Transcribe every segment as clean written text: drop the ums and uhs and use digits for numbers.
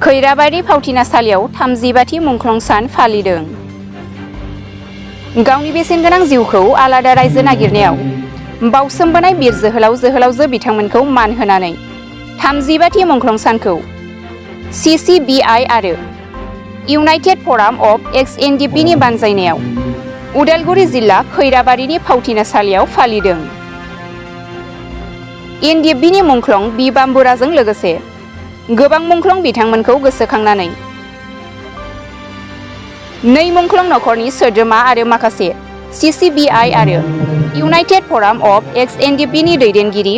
खैराबारि फावथिनासालियाव 35थि मुंख्लं सान फालिदों। गावनि बेसेनगोनां जिउखौ आलादा रायजो नागिरनायाव बावसोमबोनाय बिर जोहोलाव जोहोलावजो बिथांमोनखौ मान होनानै 35थि मुंख्लं सानखौ CCBI आरो इउनाइटेड फराम अफ एक्स NDFB नि बानजायनायाव उदालगुरि जिल्ला खैराबारिनि फावथिनासालियाव फालिदों। NDFB नि मुंख्लं बि बाम्बुराजों लोगोसे गोबां मुंख्लं बिथांमोनखौ गोसोखांनानै 2 मुंख्लं नखरनि सोद्रोमा आरो माखासे CCBI आरो इउनाइटेड फराम अफ एक्स NDFB नि दैदेनगिरि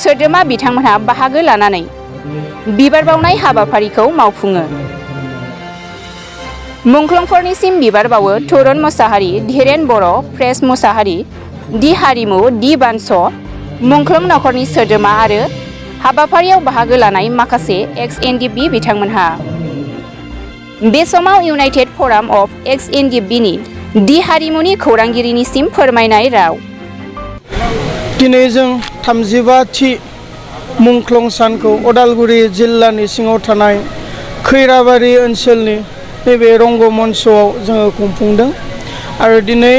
सोद्रोमा बिथांमोनहा बाहागो लानानै बिबार बावनाय हाबाफारिखौ मावफुङो। मुंख्लंफोरनिसिम बिबार बावो तरुन मोसाहारि, धीरेन बर', प्रेस मोसाहारि, दि हारिमु, दि बानस, मुंख्लं नखरनि सोद्रोमा आरो हाबाफारियाव बाहागो लानाय माखासे एक्स NDFB बिथांमोनहा। बे समाव इउनाइटेड फराम अफ एक्स NDFB नि दि हारिमुनि खौरांगिरिनिसिम फोरमायनाय राव। दिनै जों 35थि मुंख्लं सानखौ उदालगुरि जिल्लानि सिङाव थानाय खैराबारि ओनसोलनि नैबे रंगमन्चआव जोङो खुंफुंदों आरो दिनै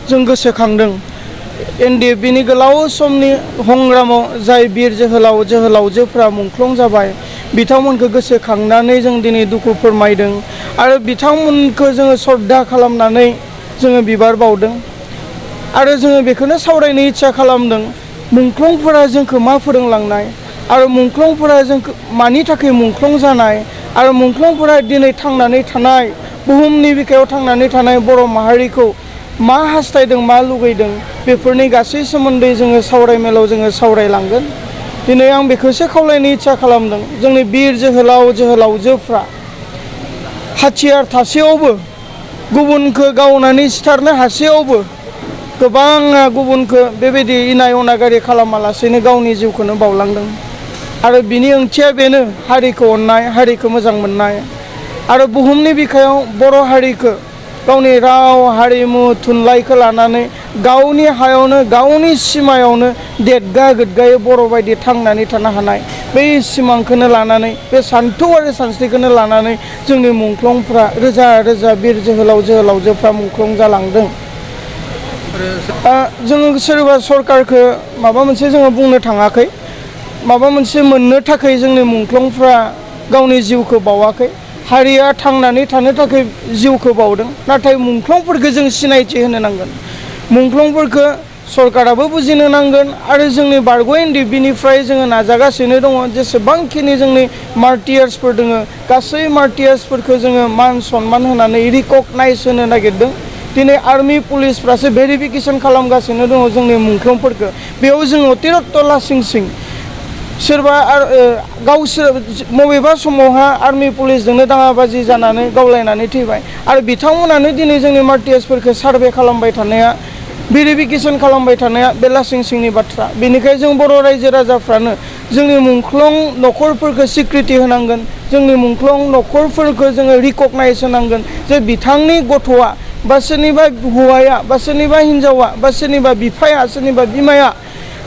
जों गोसोखांदों NDFB नि गोलाव समनि हंग्रामाव जाय बिर जोहोलाव जोहोलावजोफ्रा मुंख्लं जाबाय बिथांमोनखौ गोसोखांनानै जों दिनै दुखु फोरमायदों आरो बिथांमोनखौ जोङो श्रद्धा खालामनानै जोङो बिबार बावदों आरो जोङो बेखौनो सावरायनो इच्छा खालामदों मुंख्लंफोरा जोंखौ मा फोरोंलांनाय आरो मुंख्लंफोरा जोंखौ मानि थाखाय मुंख्लं जानाय आरो मुंख्लंफोरा दिनै थांनानै थानाय बुहुमनि बिखायाव थांनानै थानाय बर' माहारिखौ मा हास्थायदों मा लुगैदों बेफोरनि गासै सोमोन्दै जोङो सावरायमेलाव जोङो सावरायलांगोन। दिनै आं बेखौसो खावलायनो इच्छा खालामदों जोंनि बिर जोहोलाव जोहोलावजोफ्रा हाथियार थासेयावबो गुबुनखौ गावनानै सिथारनो हासेयावबो गोबाङा गुबुनखौ बेबायदि इनाय अनागारि खालामालासेनो गावनि जिउखौनो बावलांदों आरो बिनि ओंथिया बेनो हारिखौ अननाय, हारिखौ मोजां मोननाय आरो बुहुमनि बिखायाव बर' हारिखौ गावनि राव हारिमु थुनलाइखौ लानानै गावनि हायावनो गावनि सिमायावनो देदगा गोदगायै बर' बायदि थांनानै थानो हानाय बै सिमांखौनो लानानै बे सान्थौ आरो सानस्रिखौनो लानानै जोंनि मुंख्लंफ्रा रोजा रोजा बिर जोहोलाव जोहोलावजोफ्रा मुंख्लं जालांदों। जोङो सोरबा सरकारखौ माबा मोनसे जोङो बुंनो थाङाखै, माबा मोनसे मोननो थाखाय जोंनि मुंख्लंफ्रा गावनि जिउखौ बावाखै, हारिया थांनानै थानो थाखाय जिउखौ बावदों। नाथाय मुंख्लंफोरखौ जों सिनायथि होनो नांगोन, मुंख्लंफोरखौ सरकाराबो बुजिनो नांगोन आरो जोंनि बारग' NDFB निफ्राय जोङो नाजागासिनो दङ जेसेबांखिनि जोंनि मार्टियार्सफोर दङ गासै मार्टियार्सफोरखौ जोङो मान सन्मान होनानै रिकगनाइज होनो नागिरदों। दिनै आर्मि पुलिसफ्रासो भेरिफिकेसन खालामगासिनो दङ जोंनि मुंख्लंफोरखौ। बेयाव जों अतिरत्त लासिं सिं सोरबा गावसोर बबेबा समावहा आर्मि पुलिसजोंनो दाङाबाजि जानानै गावलायनानै थैबाय आरो बिथांमोनानो दिनै जोंनि मार्टियार्सफोरखौ सार्भे खालामबाय थानाया भेरिफिकेसन खालामबाय थानाया बे लासिं सिंनि बाथ्रा। बेनिखायनो जों बर' रायजो राजाफ्रानो जोंनि मुंख्लं नखरफोरखौ सिक्रिटि होनांगोन, जोंनि मुंख्लं नखरफोरखौ जोङो रिकगनाइज होनांगोन जे बिथांनि गथ'आ बा सोरनिबा हौवाया बा सोरनिबा हिन्जावा बा सोरनिबा बिफाया सोरनिबा बिमाया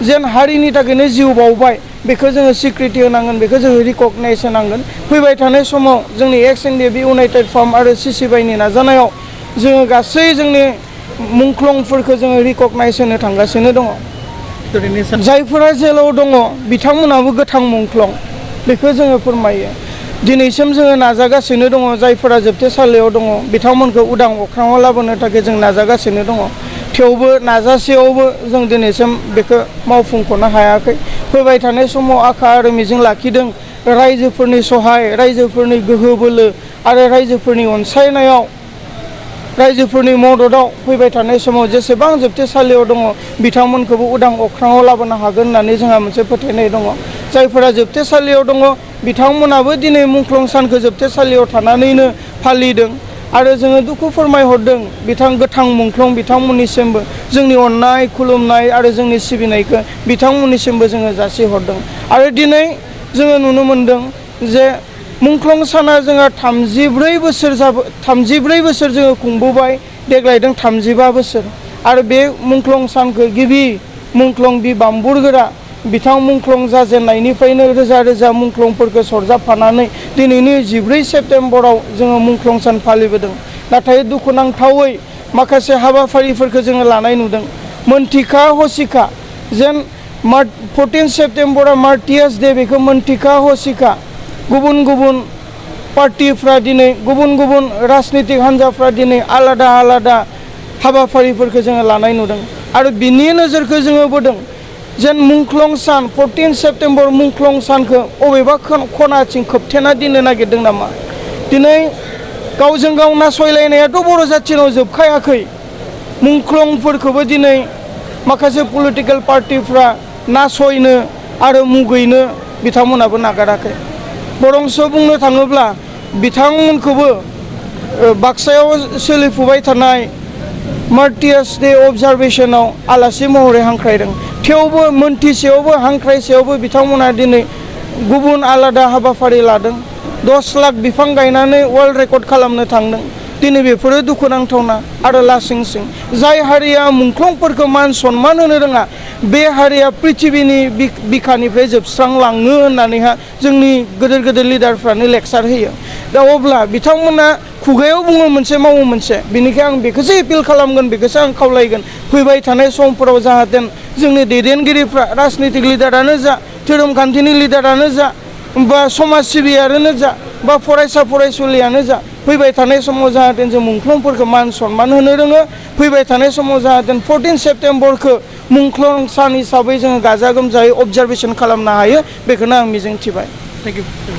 जेन हारिनि थाखायनो जिउ बावबाय बेखौ जोङो सिक्रिटि होनांगोन, बेखौ जोङो रिकगनाइज होनांगोन। फैबाय थानाय समाव जोंनि एक्स NDFB इउनाइटेड फराम आरो CCBI नि नाजानायाव जोङो गासै जोंनि मुंख्लंफोरखौ जोङो रिकगनाइज होनो थांगासिनो दङ। जायफोरा जेलाव दङ बिथांमोनाबो गोथां मुंख्लं बेखौ जोङो फोरमायो। दिनैसिम जोङो नाजागासिनो दङ जायफोरा जोबथेसालियाव दङ बिथांमोनखौ उदां अख्राङाव लाबोनो थाखाय जों नाजागासिनो दङ। थेवबो नाजासेयावबो जों दिनैसिम बेखौ मावफुंख'नो हायाखै। फैबाय थानाय समाव आखा आरो मिजिं लाखिदों रायजोफोरनि सहाय, रायजोफोरनि गोहो बोलो आरो रायजोफोरनि अनसायनायाव, रायजोफोरनि मददआव फैबाय थानाय समाव जेसेबां जोबथेसालियाव दङ बिथांमोनखौबो उदां अख्राङाव लाबोनो हागोन होननानै जोंहा मोनसे फोथायनाय दङ। जायफोरा जोबथेसालियाव दङ बिथांमोनाबो दिनै मुंख्लं सानखौ जोबथेसालियाव थानानैनो फालिदों आरो जोङो दुखु फोरमायहरदों गोथां मुंख्लं बिथांमोननिसिमबो जोंनि अननाय खुलुमनाय आरो जोंनि सिबिनायखौ बिथांमोननिसिमबो जोङो जासिहरदों। आरो दिनै जोङो नुनो मोनदों जे मुंख्लं साना जोंहा 34 बोसोर जोङो खुंबोबाय, देग्लायदों 35 बोसोर आरो बे मुंख्लं सानखौ गिबि मुंख्लं बि बाम्बुरगोरा बिथां मुंख्लं जाजेननायनिफ्रायनो रोजा रोजा मुंख्लंफोरखौ सरजाबफानानै दिनैनि 14 सेप्तेम्बराव जोङो मुंख्लं सान फालिबोदों। नाथाय दुखुनांथावै माखासे हाबाफारिफोरखौ जोङो लानाय नुदों। मोनथिखा हसिखा जेन 14 सेप्तेम्बरा मार्टियार्स डे बेखौ मोनथिखा हसिखा गुबुन गुबुन पार्टिफ्रा दिनै गुबुन गुबुन राजनितिक हान्जाफ्रा दिनै आलादा आलादा हाबाफारिफोरखौ जोङो लानाय नुदों आरो बिनि नोजोरखौ जोङो बोदों जेन मुंख्लं सान 14 सेप्तेम्बर मुंख्लं सानखौ अबेबा खनाथिं खोबथेना दोननो नागिरदों नामा। दिनै गावजों गाव नासयलायनायाथ' बर' जाथिनाव जोबखायाखै। मुंख्लंफोरखौबो दिनै माखासे पलिटिकेल पार्टिफ्रा नासयनो आरो मुगैनो बिथांमोनाबो नागाराखै। बरंस बुंनो थाङोब्ला बिथांमोनखौबो बाक्सायाव सोलिफुबाय थानाय मार्टियार्स डे अबजारभेशनाव आलासि महरै हांख्रायदों। थेवबो मोनथिसेयावबो हांख्रायसेयावबो बिथांमोना दिनै गुबुन आलादा हाबाफारि लादों। 10 लाख बिफां गायनानै वर्ल्ड रेकर्ड खालामनो थांदों। दिनै बेफोरो दुखुनांथावना आरो लासिंसिं। जाय हारिया मुंख्लंफोरखौ मान सन्मान होनो रोङा बे हारिया पृथिबिनि बिखानिफ्राय जोबस्रांलाङो होननानैहा जोंनि गोदोर गोदोर लिडारफ्रानो लेक्सार होयो। दा अब्ला बिथांमोना खुगायाव बुङो मोनसे मावो मोनसे। बेनिखायनो आं बेखौसो एपिल खालामगोन, बेखौसो आं खावलायगोन फैबाय थानाय समफोराव जाहाथे जोंनि दैदेनगिरिफ्रा राजनितिक लिडारानो जा, धोरोम खान्थिनि लिडारानो जा, बा समाज सिबियारियानो जा, बा फरायसा फरायसुलियानो जा, फैबाय थानाय समाव जाहाथे जों मुंख्लंफोरखौ मान सन्मान होनो रोङो। फैबाय थानाय समाव जाहाथे 14 सेप्तेम्बरखौ मुंख्लं सान हिसाबै जोङो गाजा गोमजायै अबजारभेशन खालामनो हायो, बेखौनो आं मिजिंथिबाय। Thank you.